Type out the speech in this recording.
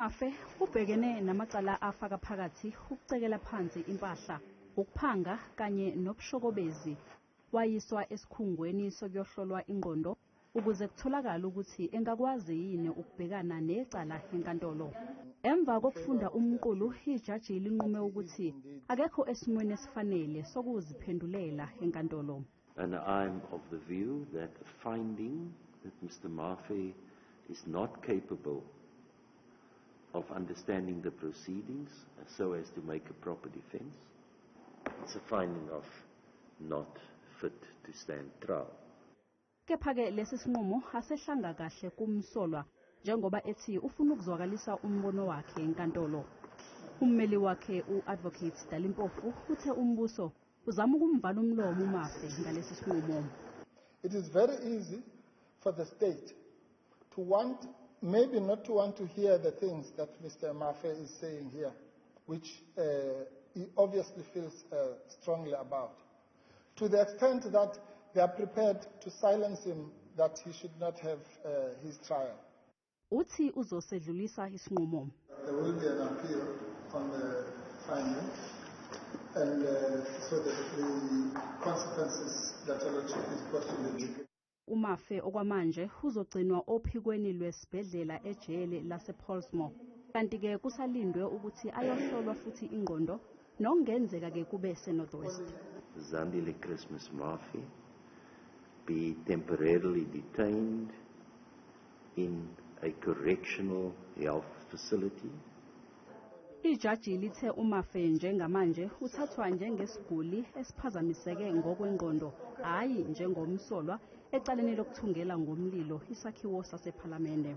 Mafe ubhekene namacala afaka phakathi ukucekela phansi impahla, ukuphanga kanye nobushokobezi. Wayiswa esikhungweni sokuyohlolwa ingqondo ukuze kutholakale ukuthi engakwazi yini ukubhekana necala enkantolo. Emva kokufunda umqulu, ijaji linqume ukuthi akekho esimweni esifanele sokuziphendulela enkantolo. And I'm of the view that finding that Mr. Mafe is not capable of understanding the proceedings so as to make a proper defense, it's a finding of not fit to stand trial. Kepha-ke lesi sinqumo asehlanga kahle kumsolwa, njengoba ethi ufuna ukuzwakalisa umbono wakhe enkantolo. Ummeli wakhe, u-Advocate Dali Mpofu, uthe umbuso uzama ukumvala umlomo uMafe ngalesi sinqumo. It is very easy for the state to want, maybe not to want to hear the things that Mr. Mafe is saying here, which he obviously feels strongly about, to the extent that they are prepared to silence him, that he should not have his trial. Uthi uzosedlulisa isinqumo. There will be an appeal on the finding, and so that the consequences that Your Lordship is questioning. UMafe okwamanje uzogcinwa ophikweni lwesibhedlela ejele lasePollsmoor. Kanti-ke kusalindwe ukuthi ayohlolwa futhi ingqondo, nokungenzeka-ke kube seNorth West. Zandile Christmas Mafe be temporarily detained in a correctional health facility. Ijaji lithe uMafe njengamanje uthathwa njengesiguli esiphazamiseke ngokwengqondo, hhayi njengomsolwa ecaleni lokuthungela ngomlilo isakhiwo sasephalamende.